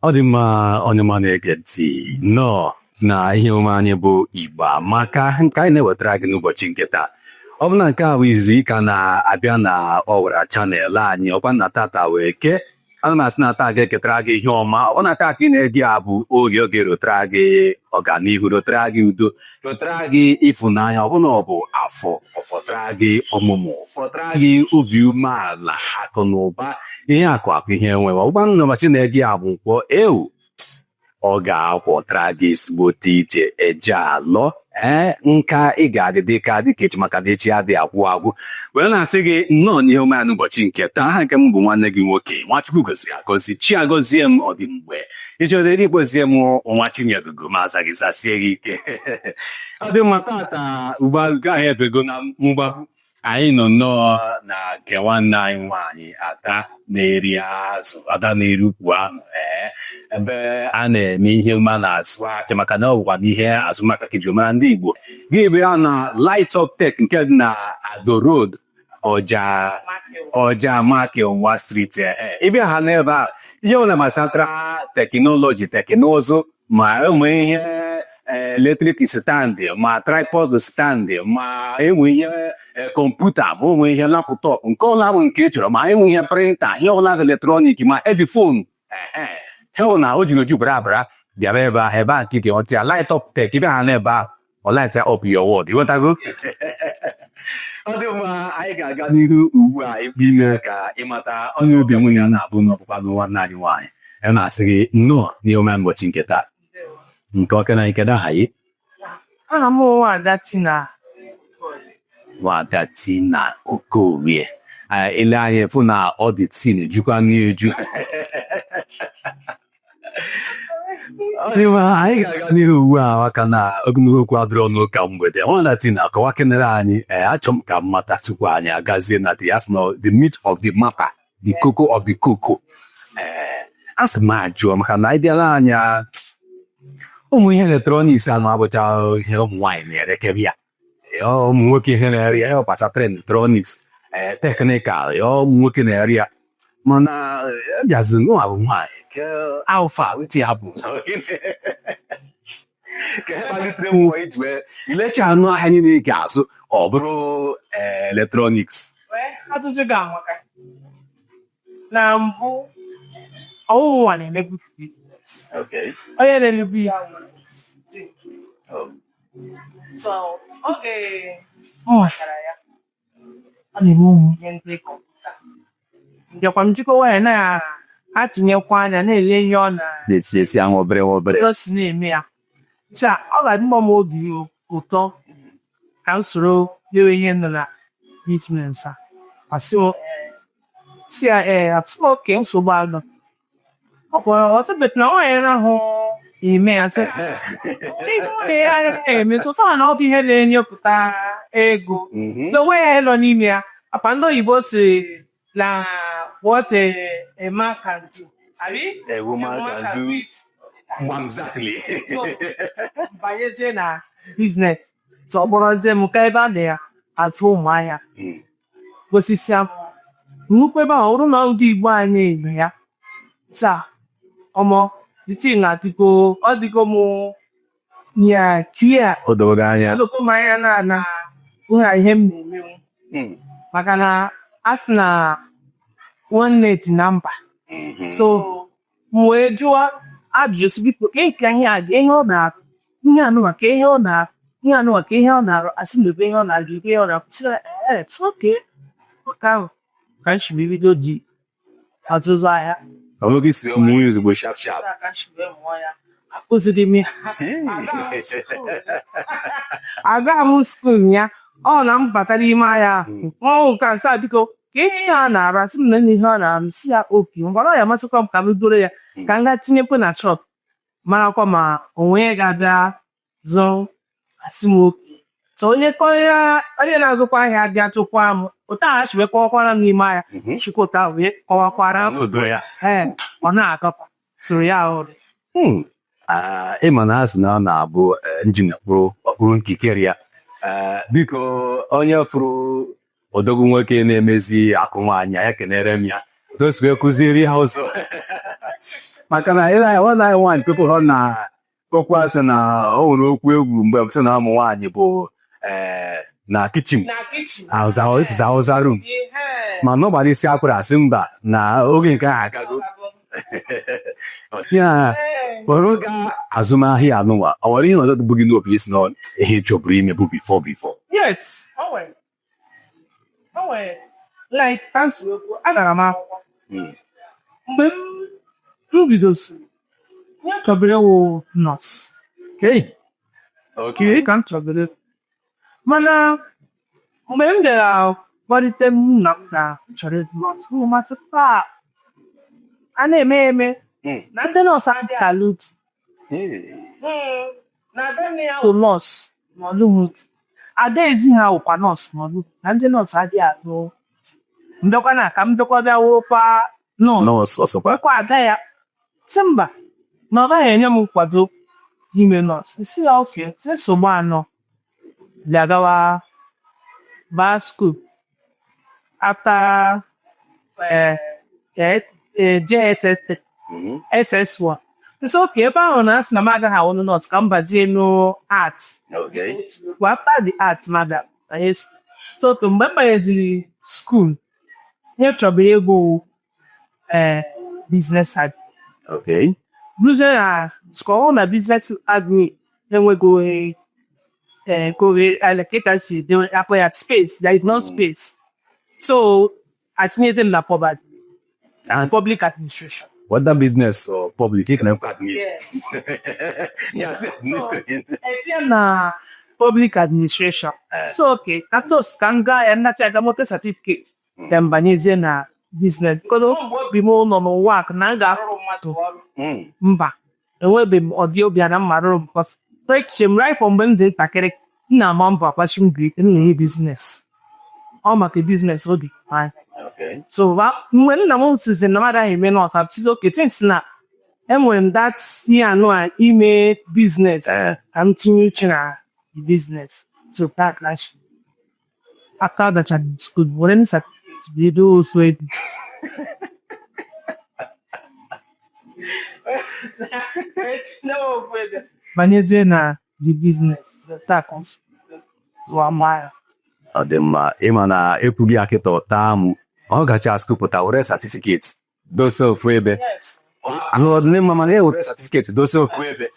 Ọ dị mma, onye ọma na-ege ntị nnọọ na ihe omume anyị bụ Igbo Amaka nke anyị na-ewetara gị n'ụbọchị nke taa. Ọ bụ na nke a bụ izizi ị ka na-abịa na Ọwara channel anyị, ọkwa na tata wee kee, ana m asị na taa ga-eketara gị ihe ọma. Ọ na taa ka ị na-ege a bụ oge oge rotara gị ọganihu, rotara gị udo, rotara gị ịfụnanya, ọ bụna ọ bụ afọ ọfọtara gị ọmụmụ, fọtara gị obi umeala, akụ na ụba, ihe akụ akụ, ihe enwe. Ọgba nnọbachi na-ege ya bụ nkwọ ewu, ọ ga-akwọtara gị ezigbote ije eje alọ. Ee, nka ị ga-adị dịka dịka echi, maka na echi adịghị agwụ agwụ. Wee na-asị gị nnọọ n'ihe omume anyị n'ụbọchị nke taa. Aha nke m bụ nwanne gị nwoke Nwachukwu goziri agọzi, chi agọzie m. Ọ dị mgbe ịchọziri ịkpọzie m nwa Chinyegugo, ma aza gị zasie gị ike. Ọ dị mma, tata ugbo ahụ ebego na mgbagbu, anyị nọ nnọọ na nke nwanne anyị nwaanyị, Ada na-eri azụ, Ada na-eri ukwu anụ. Ee, ebe a na-eme ihe mma na-azụ ahịa, maka na ọ bụkwa n'ihe azụmahịa ka eji mara ndị Igbo. Gị bụ ya na Light Up Tech nke dị na Ado Road, Ọja Ọja Makinwa Street. Ee, ịbịa ha n'ebe a, ihe ọbụla gbasatara technology, teknụzụ, ma enwe ihe electric stand, ma tripod stand, ma enwe ihe kọmputa, ma onwe ihe laptop, nke ọbụla bụ nke ị chọrọ, ma enwe ihe printer, ihe ọbụla bụ electronic, ma headphone, ihe ọbụla o jiri oju bara abara, bịara ebe ahụ, ebe ahụ nke ọtị ya Light Up Tech. Ịbịa ha n'ebe ahụ, ọ light up your world. Ịghọtago? Ọ dị mma, anyị ga-aga n'ihu ugbu a ime ka ịmata onye obi nwunye ya na-abụ n'ọkpụkpa nwanne anyị nwaanyị. Ya na-asị gị nnọọ n'ihe omume ụbọchị nke taa nke ọka na nke aha gị? Aha m bụ Ada Tina. Nwada Tina Okorie. Ile anya fụ na ọ dị tin jukwa n'eju. Ọ dị mma, anyị ga-aga n'ihu ugbu a maka na ogologo okwu adịrọ n'ụka mgbede. Nwada Tina, kọwa kenere anyị. Ee, achọ m ka m mata tupu anyị agazie na the asị na the meat of the matter, the cocoa of the cocoa. Ee, asị m ajụọ maka na anyị bịara anya ụmụ ihe electronics anụ abụcha ihe ụmụ nwaanyị na-erekebe ya, ụmụ nwoke ihe na-ere ya gbasatara electronics, ee, technical ya, ụmụ nwoke na-ere ya, mana bịazi nwa bụ nwaanyị ke alfa uche ya bụ ka e kpalitere m nwa iji wee ilecha anụ ahịa niile ị ga-azụ, ọ bụrụ electronics. Ajụjụ ga-amaka. Na mbụ, ọwụwa na-emebu business. Onye na-emebu ya nwere di. So oge m matara ya, ọ na-eme ụmụ ihe ndị kọmputa. Mbịakwa m jikọwa ya na-atinyekwa anya na-ele ihe ọ na na-etinyesi ahụ obere obere. Ụzọ si na-eme ya. Taa, ọ ga-adịmọ m obi ụtọ ka m soro lewe ihe nọ na business a. Asị m si ya ee, atụ m oke nsogbu anọ. Ọ kpọrọ ọsị bet na nwaanyị ahụ eme ya sị ihe ọ na-eme so far na ọ bụ ihe na-enyepụta ego. So onwe ya nọ n'ime ya apa ndị oyibo si na what a man can do. Abi? A woman can do it. Exactly. So, banyezie na business. So ọ kpọrọzie m ka ebe a na-atụ ụmụ ahịa gosisia m nnukwu ebe ahụ, ọ bụrụ na ndị Igbo anyị eme ya taa, ọmọ the thing na-adịgo, ọ dịgo m ya clear. O doro gị anya. Odoko m anya na na ihe m na-emenwu, maka na a sị na nwanne dị na mba. So m wee jụọ ajụjụ sị, biko, ka nke ihe a dị, ihe ọ na-arụ, ihe anụwa ka ihe ọ na-arụ, ihe anụwa ka ihe ọ na-arụ, asị m ebe ihe ọ na-arụ, ebe ihe ọ na-arụ, sị na ee, it's okay. Oge ahụ ka m si bido di ọzụzụ ahịa. Ọ bụrụ gị si mụọ ozugbo sharp sharp. Ka m si wee mụọ ya, akụziri m ya, aga m school ya. Ọ na m bata n'ime ahịa ahụ ọ nke a sị a, biko, ka ihe a na-arụ, asị m na ihe ọ na-arụ, si ya oke ngwara ọ ya amasịkwa m ka m goro ya ka m gaa tinyekwa na shop, marakwa ma onwe ga-abịa zụ. Asị m oke. So onye kọrọ onye na-azụkwa ahịa bịa tụkwa m ụta a si wee kọwakwara m n'ime ahịa chukwu ụta wee kọwakwara m. N'udo ya. Ee, ọ na-akọkwa soro ya ọrụ. Ah, ịma na asị na ọ na-abụ njin kpụrụ ọkpụrụ nkikere ya. Biko, onye fụrụ odogwu nwoke na-emezi akụ nwaanyị ya, kenere m ya otu o si wee kụziere ha ụzọ. Maka na ị na nwanne anyị nwaanyị kwepụ ha na okwu asị na o nwere okwu egwu mgbe m sị na ụmụ nwaanyị bụ na kitchen. Na kitchen. Zaụza room. Ma n'ọgbara isi akwara asị mba na oge nke ahụ agago ya kpọrọ gaa azụmahịa anụnwa. Ọ nwere ihe ọzọ bụ gị n'obi isi na ihe ị chọburu ime bụ before before? Yes, o nwere. O nwere. Like, kansụl okwu, agara m akwụkwọ. Mgbe m bidosiri, ihe m chọburu ịwụ nọọsụ. Hey. Okay. Ka m chọburu. Mana mgbe m bịara kpọlite m nna m na m chọrọ ịbụ nọọsụ, m masị taa a na-eme eme na ndị nọọsụ adịghị alụ di. Na ada nne ya bụ nọọsụ ma ọ lụghị di. Ada ezi ha wụkwa nọọsụ ma ọ lụghị, na ndị nọọsụ adịghị alụ di. Mbịakwa na ka m bịakwa bịa wụkwa nọọsụ. Nọọsụ ọsọkwa. Kwa ada ya sị mba na ọ gaghị enye m nkwado ime nọọsụ. Si ya okay, si nsogbu anọ bịa gawa baa school after JSS SS1. Nso okay, ebe ahụ na asị na m agaghị awụ nọọsụ ka m bazie no art. Well, after the art ma bịa banye school. So okay, mgbe m banyeziri school, ihe m chọburu ịgụ business admin. Ruzie na school na business admin enwego like ka si dị akpọ ya space, there is no space. So atinyezi m na public And public administration. Whether business or public, you can have admin. Yes. Yes, administration. Etinye m na public administration. So okay, katos ka m gaa ya nnacha aga moto certificate, then banyezie na business. Because mgbe obi m nọ n'ụwa akụ na m ga-arụrụ mmadụ ọrụ. Mba, enwebeghị m ọdị obi a na mma rụrụ m, because echiche m right from mgbe m dị ntakịrị, m na-agba mbọ akpachi mbọ ike m na-enye business. Ọ maka business obi anyị. So mgbe nna m sizi na m agaghị eme nọọsụ, abụchizi okay, since na enwere m that ihe anụ a ime business, ka m tinye uche na the business. So that clash. After that school, were m certificate bido osu ebi. Banyezie na the business. Taa ka zụọ mma. Ọ dị mma. Ịma na ekwughị akịta ọta mụ ọ gacha skụpụta were certificate dosa ofu ebe. Anụ ọdịnihu mma, mana e were certificate dosa ofu ebe.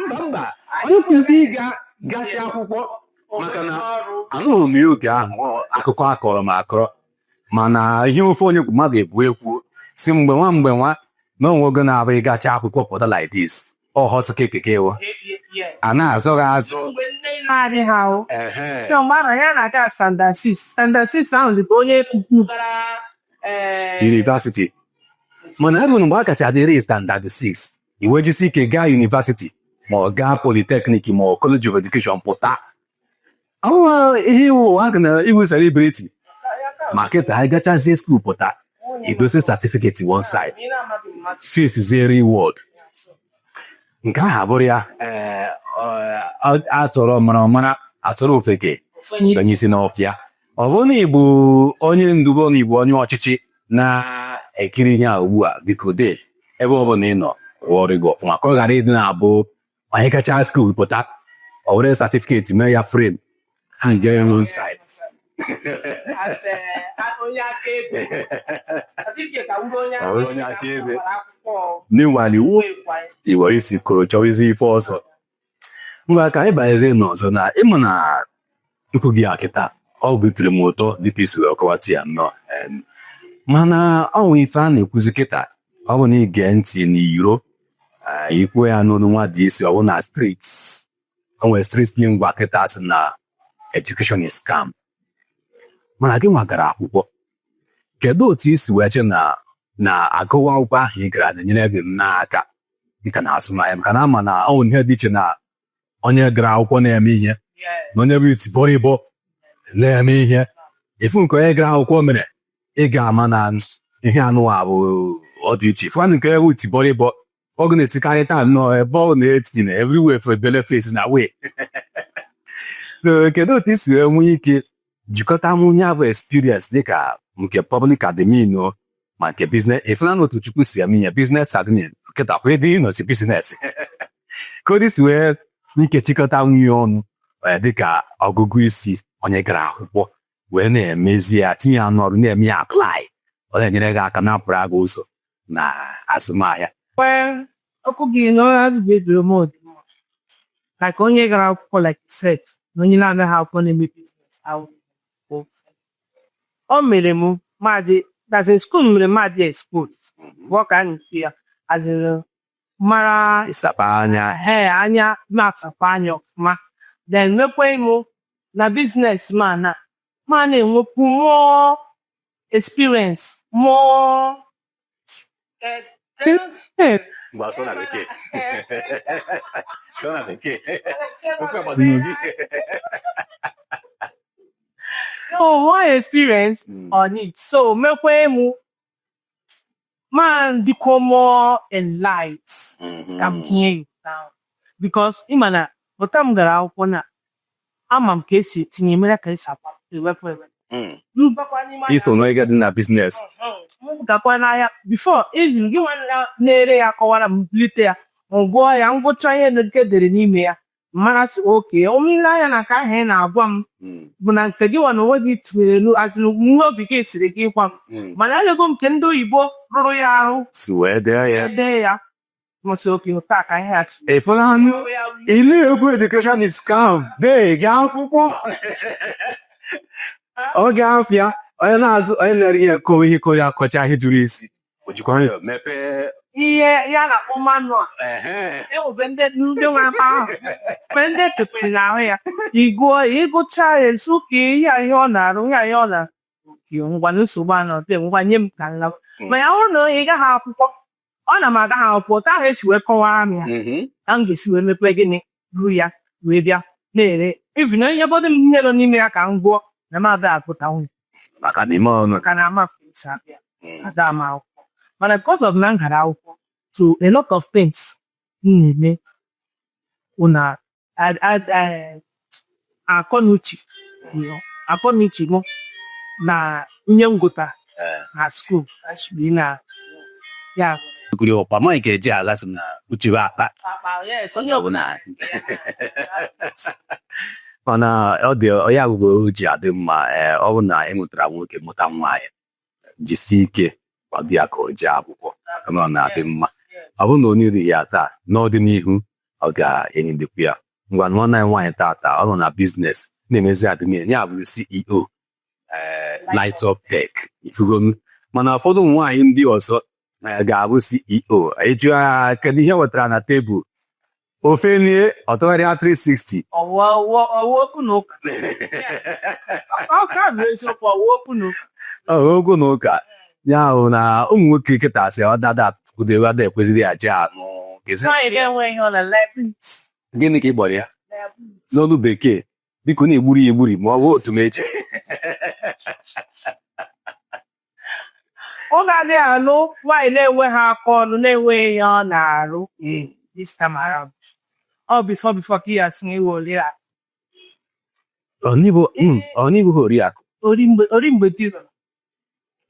Mba, mba, onye kwụsị ịga gacha akwụkwọ, maka na anụrụ m ya oge ahụ akụkọ akọrọ m akọrọ, mana ihe ofe onye mmadụ ekwu ekwu si mgbe nwa mgbe nwa na onwe oge na-abụ ịgacha akwụkwọ pụta like this, ọ họtụ kekeke ewu a na-azọ gị azụ. Mgbe nne na-adịghị ahụ. Mgbe ahụ ya na-aga standard 6. Standard 6 ahụ dị ka onye gara University, mana ebe mgbe a kacha dịrị standard 6, iwe jisi ike gaa university ma ọ gaa polytechnic ma ọ college of education pụta, ọwụ ihe iwu ụwa na iwu celebrity. Ma kịta anyị gachazie school pụta, idose certificate one side, face zero world. Nke ahụ abụrụ ya atọrọ mara mara atọrọ ofeke onye isi n'ọfịa. Ọ bụrụ na ị bụ onye ndu, bụ na ị bụ onye ọchịchị na-ekiri ihe a ugbu a, biko dee ebe ọ bụla ị nọ rụọ ọrụ gị ọfụma ka ọ ghara ịdị na-abụ onye kacha school pụta, ọ were certificate mee ya frame ha nje ya one side. As onye akaebe. Certificate awụrụ onye Ọ bụrụ onye akaebe. Akwụkwọ. N'ịnwale iwu iwe isi koro chọwa ife ọzọ. Ngwa, ka anyị banyezie n'ọzọ na ịma na ikwu gị akịta ọ butere m ụtọ dịka isi wee kọwata ya nnọọ. Mana ọ nwee ife a na-ekwuzi kịta, ọ bụ na ige ntị n'iro ikwu ya n'olu nwa dị isi, ọ bụ na street o nwere street lingua kịta sị na education is scam. Mana gị nwa gara akwụkwọ, kedu otu isi wee che na na agụwa akwụkwọ ahụ ị gara na-enyere gị n'aka dịka na azụmahịa? Maka na ama na ọ nwere ihe dị iche na onye gara akwụkwọ na-eme ihe na onye bụ itibọrịbọ na-eme ihe. Ifu nke onye gara akwụkwọ mere, ị ga-ama na ihe anụwa bụ ọ dị iche. Ifu nke onye bụ itibọrịbọ, ọ ga na-etikarị taa nnọọ ebe ọ na-eti na everywhere for belle face na way. So kedu otu isi wee nwee ike jikọta mụ ya bụ experience dịka nke public admin o Ma nke business ịfụna na otu Chukwu si eme ya, business admin kịta kwa ede ịnọchi business ka o si wee n'ike chịkọta nwunye ọnụ, dịka ọgụgụ isi onye gara akwụkwọ wee na-emezi ya, tinye ya n'ọrụ, na-eme ya apply, ọ na-enyere gị aka na-apụrụ agụ ụzọ na azụmahịa. Well, okwu gị na ọ adịghị m ọdịmma. Like onye gara akwụkwọ, like you said, na onye na-anaghị akwụkwọ na-eme business ahụ. O mere m madị, as in school mere madị expose. Bụ ka a na-ekwu ya, as in mara ịsapa anya. Ee, anya na-asakwa anya ọfụma. Then mekwa mụ na business ma na ma na-enwekwu more experience, more Ngwa, sọ na bekee, sọ na bekee. Okwu agbadoro gị. No more experience on it. So mekwa mụ ma dịkwa more enlightened ka m tinye now, because ịma na pụta m gara akwụkwọ na ama m ka esi etinye mere ka esi akpa ewepụ ewepụ mbakwa n'ime ahịa. Iso n'oge dị na business. M gakwa n'ahịa before even gị nwa na-ere ya kọwara m bulite ya, m gụọ ya, ngwụcha ihe nke dere n'ime ya, mara sị oke omile anya na nke ahụ ị na-agwa m bụ na nke gị nwa na onwe gị tinyere elu azịrị nwa obi gị siri gị ịgwa m, mana elego m nke ndị oyibo rụrụ ya arụ si wee dee ya. Dee ya, m sị oke taa ka ihe a Ịfụla anụ ile egwu education is scam bee gaa akwụkwọ oge afịa onye na-azụ, onye na-ere ihe kowe ihe kowe akọcha ihe juru isi, o jikwa nwayọọ mepee ihe ya na-akpọ manual. Enwebe ndị nwe ebe ahụ mgbe ndị ekepere n'ahụ ya, ịgụọ ya, ịgụcha ya, nso ka ihe a ihe ọ na-arụ, ihe a ihe ọ na-arụ ngwa nsogbu anọ dị, ngwa nye m ka nlawa. Ma ya hụrụ na ị gaghị akwụkwọ, ọ na m agaghị akwụkwọ taa ahụ esi wee kọwara m ya ka m ga-esi wee mepee gịnị ru ya wee bịa na-ere, even onye bọdụ m ihe nọ n'ime ya ka m gụọ na m ada agụta nwunye maka na ime ọnụ maka na ama esi abịa ada m akwụkwọ. Mana because of na m gara akwụkwọ, so a lot of things m na-eme bụ na akọ na uche, akọ na uche m na ihe m gụtara na school actually na ya. Guri ọkpa ma nke eji ala sị na uche bụ akpa. Onye ọbụla. Mana ọ dị ya bụ o ji adị mma, ee, ọ bụ na ị mụtara nwoke, mụta nwaanyị, jisie ike kwado ya ka o jee akwụkwọ, na ọ na-adị mma. Ọ bụrụ na onye ri ya taa, n'ọdịnihu ọ ga-enyedekwu ya. Ngwa, nwanne anyị nwaanyị tata ọ nọ na business na-emezi admin ya, bụ CEO Light Up Tech. Ifugo m, mana ụfọdụ ụmụ nwaanyị ndị ọzọ ga-abụ CEO, ịjụ ya kedu ihe wetara na tebụl ofe nie, ọtụgharịa 360. Ọwụ ọwụ okwu na ụka, ọ ka bụ eziokwu, ọwụ okwu na ụka. Ọ okwu na ụka ya hụ na ụmụ nwoke kịta sị ọ dada kwudewe ada ekwesịrị ya jee anụ Nwaanyị ga-enwe ihe ọ na liability. Gịnị ka ị kpọrọ ya n'olu bekee? Biko na-egburi ya egburi ma ọ bụ otu m eche. Ọ ga-adịghị alụ nwaanyị na-enweghị aka ọrụ, na-enweghị ihe ọ na-arụ this time around. Ọ before ka ya asị na iwe oriakụ. Ọ n'ịbụ oriakụ. Ori mgbe di lụrụ.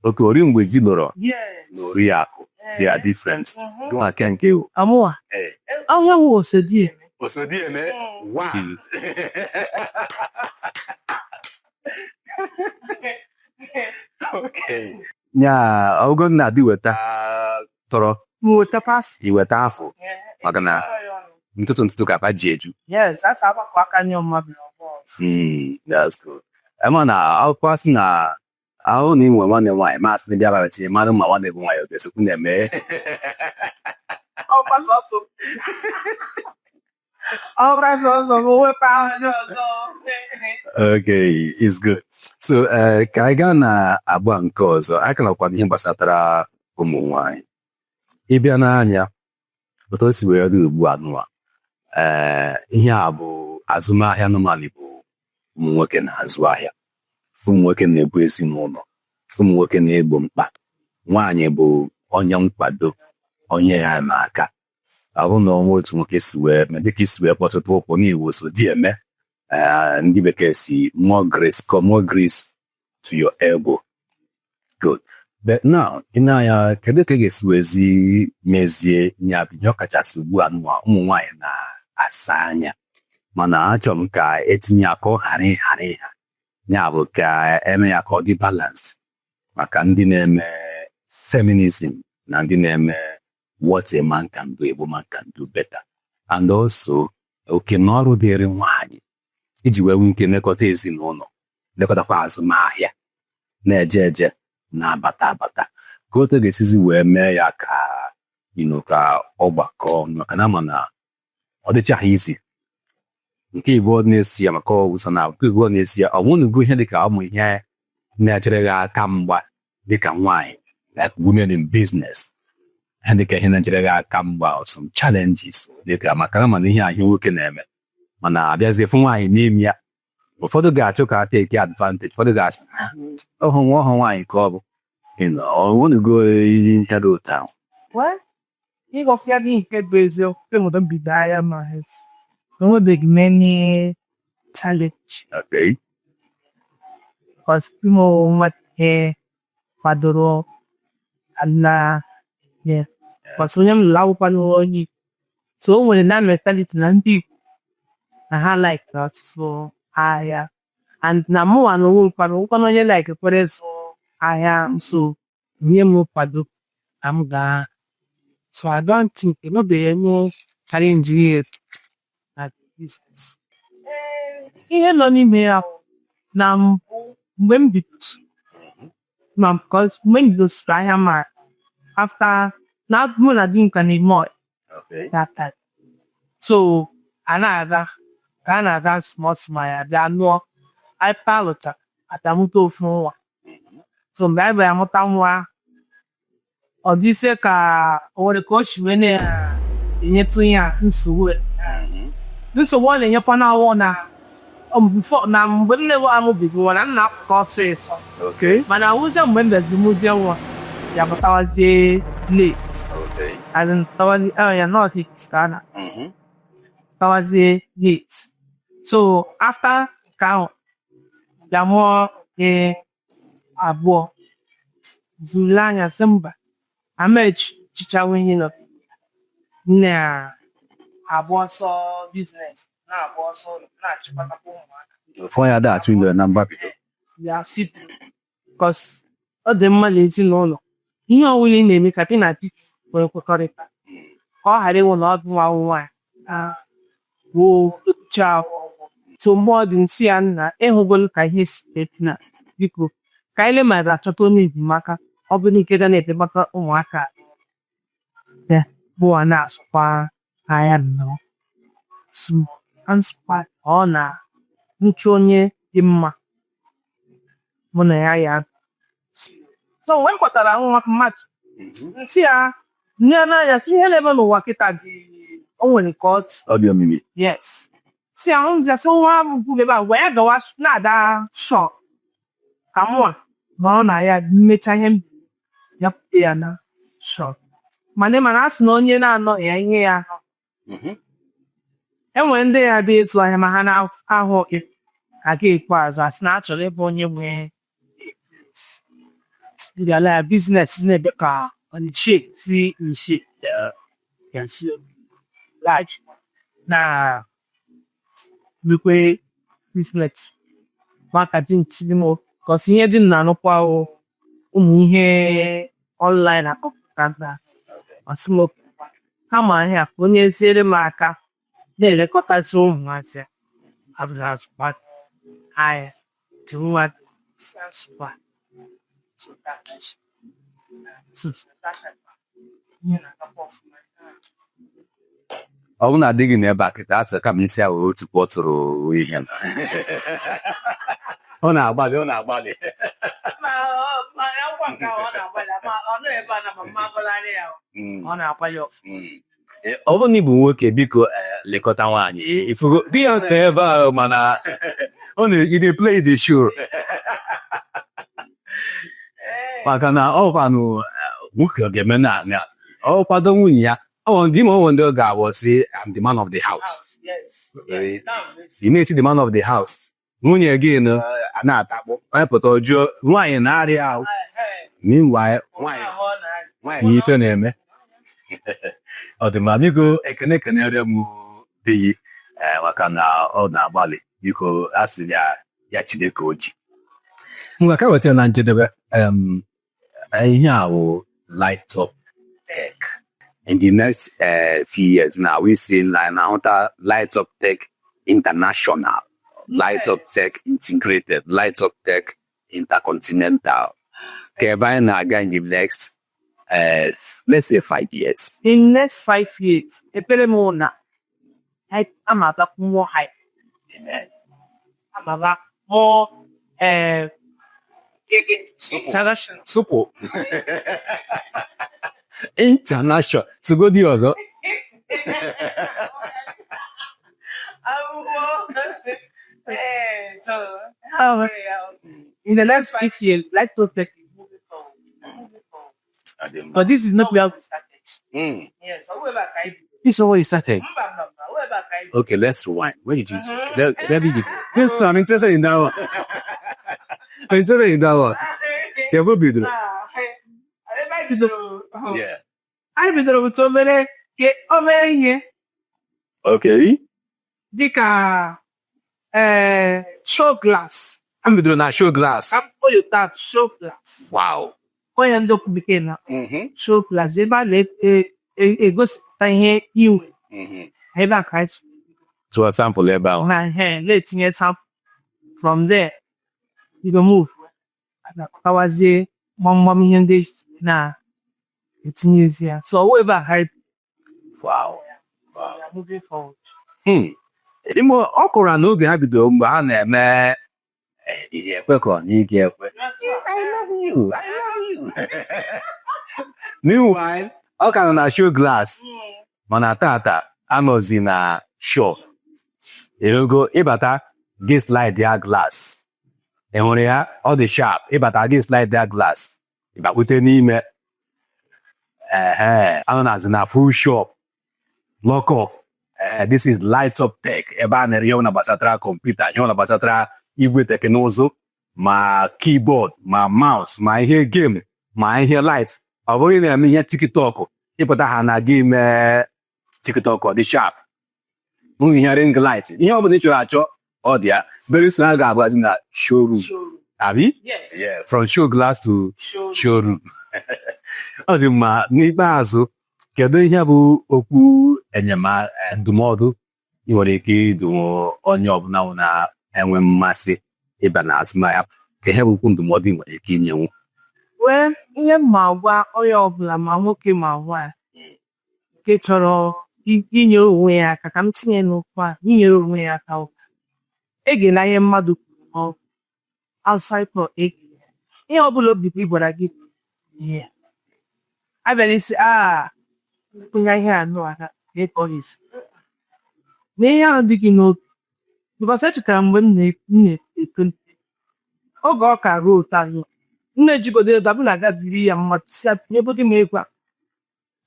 Oke ori mgbe di lụrụ Yes. na oriakụ, they are different. Gịnwa ke nke wụ? Amụwa. Onye nwe osodi eme. Osodieme one. Okay. Nya ogo na di weta tọrọ Nweta pas. Iweta afọ maka na ntụtụ ntụtụ ka apa ji eju. Yes, asa agbakọ aka nye mmadụ n'ọgbọ. That's good. Ema na akwụkwọ asị na ahụ na inwe nwanne nwaanyị masị na bịa bara tinye mmadụ ma nwanne gị nwaanyị ọ ga-esokwu na-eme. Ọkwa sọsọ. Ọkwa sọsọ bụ wepụ ahụ ọzọ. Okay, it's good. So, ka anyị gaa na agba nke ọzọ, anyị ka nọkwa n'ihe gbasatara ụmụ nwanyị. Ịbịa n'anya, otu o si wee dị ugbu a nụwa, ihe a bụ azụmahịa normally bụ ụmụ nwoke na-azụ ahịa, ụmụ nwoke na-ebu ezinụlọ, ụmụ nwoke na-egbo mkpa, nwaanyị bụ onye nkwado, onye ya n'aka. Ọ bụrụ na ọnwa otu nwoke si wee mee, dịka isi wee kpọtụta ụkwụ n'iwu so di eme, ndị bekee si more grace, come more grace to your elbow. Good. But now, ị na-anya, kedu ka ị ga-esi wezi mezie ya bụ ihe, ọkachasị ugbu a nwa ụmụ nwaanyị na-asa anya, mana achọrọ m ka etinye ya ka ọ ghara ịghara ịha, ya bụ ka eme ya ka ọ dị balance, maka ndị na-eme feminism na ndị na-eme what a man can do, a woman can do better, and also oke na ọrụ dịrị nwaanyị iji wee nwee ike lekọta ezinụlọ, lekọtakwa azụmahịa, na-eje eje, na-abata abata, ka otu ga-esizi wee mee ya ka ka ọ gbakọọ ọnụ, maka na ama na ọ dịchaghị izi. Nke ịbụọ na-esi ya maka ọwụsa na nke ịbụọ na-esi ya, ọ nwụnugo ihe dịka ụmụ ihe na-echere gị aka mgba dịka nwaanyị, like women in business, ihe dịka ihe na-echere gị aka mgba or some challenges, dịka maka na mana ihe ahụ nwoke na-eme, mana abịazie fụ nwaanyị n'ime ya, ụfọdụ ga-achọ ka take advantage, ụfọdụ ga-asị, ọhụ nwa ọhụ nwaanyị ka ọ bụ ọ nwụnugo ihe nke dị otu ahụ. Well, ịghọfịa gị nke bụ eziokwu, enwere mbido ahịa ma enwebeghị m any challenge because ime onwe ihe kwadoro na ya, because onye m lụrụ akwụkwọ n'ụlọ onye Igbo, so o nwere na mentality na ndị Igbo na ha like ọtụtụ ahịa, and na mụnwa na onwe m kwanụ nwekwanụ onye like kwere ịzụ ahịa m, so nye m nkwado ka m gaa. So I don't think enwebeghị any challenge here na business. Ihe nọ n'ime ya bụ na mbụ mgbe m bidoro ma, because mgbe m bidosiri ahịa ma after na mụ na di m ka na-eme ọyị that time, so a na-aga ka a na-aga small small, ya bịa nụọ anyị palụta abịa mụta ofu nwa. So mgbe anyị bịara mụta nwa, ọ dịzie ka o nwere ka o si wee na-enyetụ ya nsogbu. Nsogbu ọ na-enyekwa na awọ na before na mgbe m na-ewe amụbeghị nwa na m na-apụta ọsịsọ, mana awụzie mgbe m bịazi mụzie nwa, ya pụtawazie late, as in pụtawazie, oh ya not late ka a na pụtawazie late. So after nke ahụ, bịa mụọ nke abụọ, zule anya sị mba, amechichawo ihe nọ na-agba ọsọ business, na-agba ọsọ ụlọ, na-achịkọtakwa ụmụaka. Ụfọdụ ya da-atụ ile na mgbabido. Ya si because ọ dị mma n'ezinụlọ, ihe ọbụla ị na-eme ka gị na di nwee nkwekọrịta, ka ọ ghara ịnwụ na ọ bụ nwa nwaanyị woo uche ahụ. So mgbe ọ dị nsị ya nna ịhụgolu ka ihe si ebi na biko ka anyị lee ma ga-achọta onye enyemaka, ọ bụrụ nke ga na-elekọta ụmụaka ya bụwa na-asụkwa ahịa nnọọ. So nsụkwa ọ na nchụ onye dị mma mụ na ya ya. So mgbe m kpọtara nwa mmadụ, nsị ya nne n'anya sị ihe na-eme n'ụwa kịta dị, o nwere ka ọ dị. Ọ dị omimi. Yes, si ahụ ndị asị nwa bụ ebe a gwa ya gawa na-ada shop ka mụa nọrọ na ya mmecha ihe m ya pụta ya na shop, mana ị mana a sị na onye na-anọghị ya ihe ya anọ. E nwere ndị ya bịa ịzụ ahịa ma ha na-ahụ aga ikpeazụ asị na a chọrọ ịbụ onye nwe bịala ya business na-ebe ka nche si nche ya si large na mekwe business maka dị nchi m kọsi ihe dị m na-anụkwa ụmụ ihe online akọpụta na ọsị m kama ahịa ka onye ziere m aka na-elekọtazi ụmụazị abụghị azụkwa ahịa dị nwa azụkwa. So ihe na-agakwa ọfụma. Ọ bụrụ na adịghị n'ebe a kịta, asị kama isi ahụ otu kpọtụrụ ihe ọ na-agbalị, ọ na-agbalị. Ma ma akwụkwọ nke ahụ ọ na-agbalị, ma ọ nọ ebe a na ma agbalị ya, ọ na-agbalị ọfụma. Ọ bụrụ na ị bụ nwoke, biko lekọta nwaanyị. Ifugo di ya nọ ebe ahụ, mana ọ na-e play the show, maka na ọ kwanụ nwoke ọ ga-eme na ọ kwado nwunye ya, ọ ndị ma ọ ndị ọ ga-abụ sị, "I'm the man of the house." Ị na-eti the man of the house, nwunye gị na na-atakpụ onye pụta jụọ nwaanyị na-arịa ahụ. Meanwhile, nwanyị nwanyị ife na-eme. Ọ dị mma, biko ekene kenere m di gị maka na ọ na-agbalị. Biko, a sị ya ya Chineke oji. Ngwa, ka wetara na njedebe ihe a wụ Light Up Tech. In the next few years now, we see na na-ahụta Light Up Tech International, Light Up Tech Integrated, Light Up Tech Intercontinental. Ka ebe anyị na-aga in the next let's say 5 years? In next 5 years, ekpere m wụ na ama agakwu more high. Amen. Ama aga more international. Supu international tugodi ọzọ. So, in the next 5 years, Light Up Tech is moving forward. Moving forward. But this is not where we started. Yes, whoever can. This is where you started. Whoever can. Okay, let's rewind. Where did you where did you This I'm interested in that one. I'm interested in that one. Yeah, what bidoro? Yeah. Anyị bidoro with obere ke obere ihe dịka show glass. I'm bidoro na show glass. Ka m kpọọ ya show glass. Onye ndị okwu bekee na show glass, ebe a na-egosipụta ihe inwe ebe a ka anyị Tụọ sample ebe ahụ. Na ihe na-etinye sample. From there you go move, akpatawazie gbamgbam ihe ndị na-etinyezi ya. So ọwụ ebe a ha we are moving forward. Imo ọ kụrụ n'oge ha bidoro mgbe ha na-eme iji ekwe ka ọ na ị ga-ekwe. I love you. I love you. Meanwhile, ọ ka nọ na show glass, mana tata anọzi na show. Erogo ịbata gị slide ya glass. Ị hụrụ ya, ọ dị sharp. Ịbata gị slide ya glass. Ịbakwute n'ime. Ehe, anọ nazi na full shop. Lock up. This is Light Up Tech. Ebe a na-ere ihe ọbụla gbasatara kọmputa, ihe ọbụla gbasatara igwe teknụzụ, ma keyboard, ma mouse, ma ihe game, ma ihe light. Ọ bụghị na-eme ihe TikTok, ịpụta ha na game TikTok ọ dị sharp. Hụ ihe ring light, ihe ọbụla ị chọrọ achọ, ọ dị ya. Very soon a ga-agbazi na showroom. Showroom. Abi? Yes. Yeah, from show glass to Showroom. showroom. Ọ dị mma. N'ikpeazụ, kedu ihe bụ okwu enyemaka, ndụmọdụ ị nwere ike ịdụ onye ọbụla na-enwe mmasị ịba na azụmahịa? Ka ihe bụ okwu ndụmọdụ ị nwere ike inyenwu? Wee ihe m ma gwa onye ọbụla, ma nwoke ma nwaanyị, nke chọrọ inye onwe ya aka, ka m tinye n'okwu a, inyere onwe ya aka, egela ihe mmadụ kwuru ma ọ outside for egela ihe ọbụla obi gị gwara gị ihe abịala isi a kwụnya ihe anụ aka ka ọ ga-esi na ihe ahụ dị gị n'obi, because echetara mgbe m na-etolite, oge ọ ka ruo otu ahụ nne jigodo ego abụ na-aga biri ya mmadụ si ya binyegodi m ego a,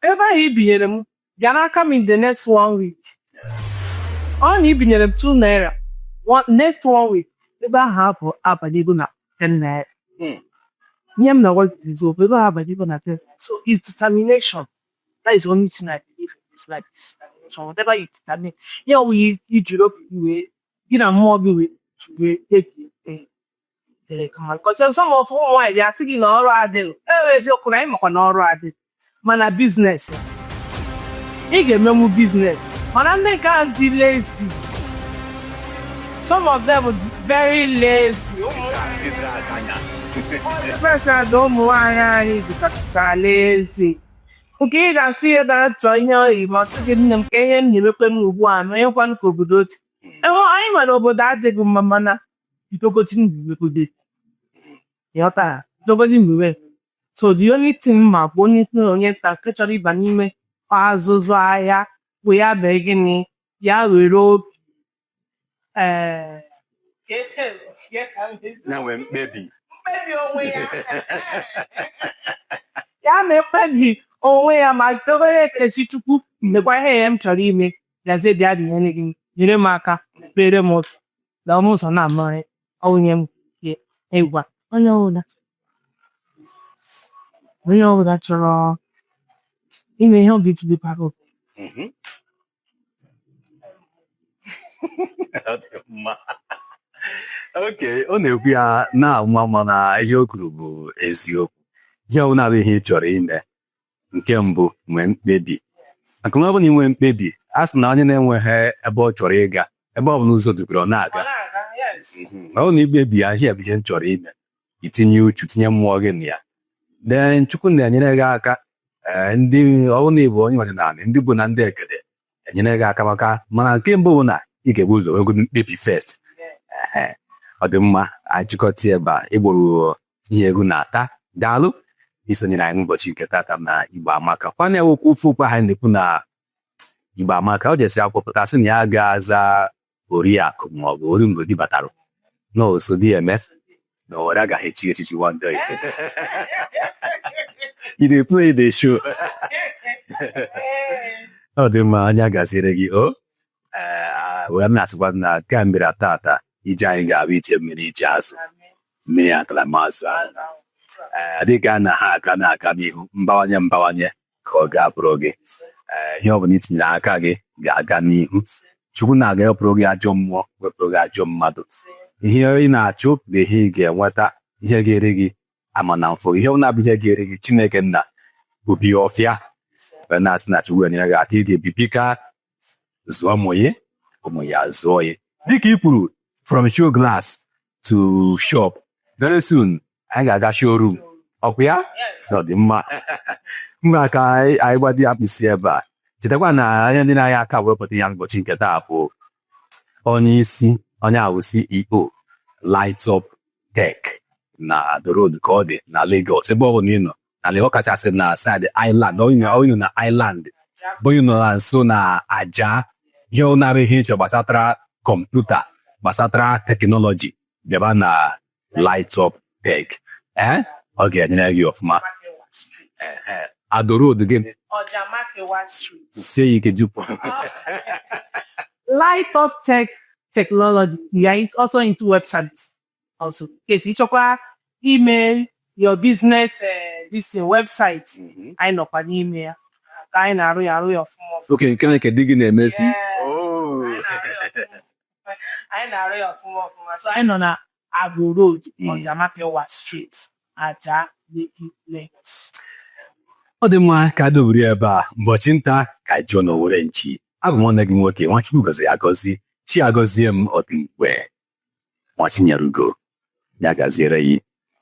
ebe ahụ i binyere m bịa n'aka m in the next one week. Ọ na i binyere m 2 naira next one week, ebe ahụ abụ abanyego na 10 naira. Ihe m na-agwa gị bụ eziokwu, ebe ahụ abanyego na 10. So it's determination. That is the only thing I believe in this life, is determination. Whatever you determine, ihe ọ bụla ijiri obi gị wee gị na mmụọ gị wee kpebie dịrị ka mma, because some of ụmụ nwaanyị bịa sị gị na ọrụ adịghị. Ee, eziokwu na anyị makwa na ọrụ adịghị, mana business ị ga-emenwu business. Mana ndị nke ahụ dị lazy, some of them dị very lazy. Ụmụ ụmụ nwaanyị anyị dịchapụtara lazy, nke ị ga-asị ihe na-achọ ihe oyibo, ọ sị gị, "Nne m, ka ihe m na-emekwe m ugbu a na onyekwanụ ka obodo dị." Enwe anyị nwere obodo adịghị mma, mana bidogodi mbiwegode, ịghọtara? Bidogodi mbiwe. So the only thing ma bụ onye nta na onye nta nke chọrọ ịba n'ime azụzụ ahịa bụ ya mee gịnị? Ya were obi Ya nwee mkpebi. Mkpebi onwe ya, ya na-ekpebi onwe ya ma dobere ekechi Chukwu mekwa ihe ya m chọrọ ime, bịazie bịa binyere gị, nyere m aka, kpere m ụzọ na ọnụ ụzọ na-amaghị onye m ịgwa onye ọbụla. Onye ọbụla chọrọ ime ihe ọ ga-eji bara uru. Ọ dị mma. Okay, ọ na-ekwu ya na-ama mana ihe o kwuru bụ eziokwu. Ihe ọbụla bụ ihe ị chọrọ ime, nke mbụ, nwee mkpebi, maka na ọ bụrụ na ị nwee mkpebi, a sị na onye na-enweghị ebe ọ chọrọ ịga, ebe ọ bụla ụzọ dubere ọ na-aga. Ọ bụrụ na ikpebi ya, ihe bụ ihe m chọrọ ime, itinye uchu, tinye mmụọ gị na ya, then Chukwu na-enyere gị aka. Ee, ndị ọ bụrụ na ị bụ onye ọdịnala, ndị bụ na ndị ekede enyere gị aka, maka mana nke mbụ bụ na ị ga-ebu ụzọ nwegodu mkpebi first. Ehe, ọ dị mma. Anyị chịkọta ebe a ịgboro ihe egwu na-ata. Daalụ isonyere anyị n'ụbọchị nke tata na Igbo Amaka. Kwana ya okwu ofu okwu ahụ anyị na-ekwu na Igbo Amaka, ọ jesi akwụpụta sị na ya ga-aza oriakụ ma ọ bụ ori mgbe di batara na oso di eme na owere agaghị echi echichi one day. You dey play the show. Ọ dị mma, anya gaziere gị o. Ee, wee m na-asịkwa na nke a mere tata, ije anyị ga-abụ ije mmiri, ije azụ mmiri atara m azụ ahụ. Ee, dịka na ha aka na-aga n'ihu, mbawanye mbawanye ka ọ ga-abụrụ gị. Ee, ihe ọ bụla itinyere aka gị ga-aga n'ihu. Chukwu na-aga wepụrụ gị ajọ mmụọ, wepụrụ gị ajọ mmadụ. Ihe ị na-achụ bụ ihe ị ga-enweta. Ihe ga-eri gị ama na mfụ, ihe ọ na-abụ ihe ga-eri gị, Chineke nna obi ọfịa wee na-asị na Chukwu enyere gị aka, ị ga-ebibi ka zụọ ụmụ ya, ụmụ ya zụọ ya, dịka i kwuru, from show glass to shop. Very soon anyị ga-aga showroom ọkwa ya. Ọ dị mma. Mma ka anyị gbado ya mkpịsị ebe a. Chetakwa na anya ndị na-anya aka wepụta ya n'ụbọchị nke taa bụ onye isi, onye ahụ CEO Light Up Tech na the road ka ọ dị na Lagos. Ebe ọ bụla ị nọ na Lagos, kachasị na side Island, onye nọ na Island bụ onye nọ na nso na Aja, ihe ọ nara ihe ịchọ gbasatara kọmputa, gbasatara technology, bịaba na Light Up Tech. Ee, ọ ga-enyere gị ọfụma. Ado Road gị. Ọjà Makewa Street. Sie ya ike jupụ. Light Up Tech Technology. You are also into websites. Also, in case ịchọkwa email your business, this thing, website. Anyị nọkwa n'ime ya. Ka anyị na-arụ ya, arụ ya ọfụma ọfụma. Oke nke na nke di gị na-emesi. Yes. Anyị na-arụ ya ọfụma ọfụma. So anyị nọ na Ado Road, Ọjà Makewa Street, Aja, Lekki, Lagos. Ọ dị mma. Ka dobere ya ebe a. Ụbọchị nta ka jụọ na owere nchi. Abụ m nwanne gị nwoke Nwachukwu gọziri agọzi, chi agọzie m. Ọ dị mgbe Nwachinyere ugo ya gaziere yi.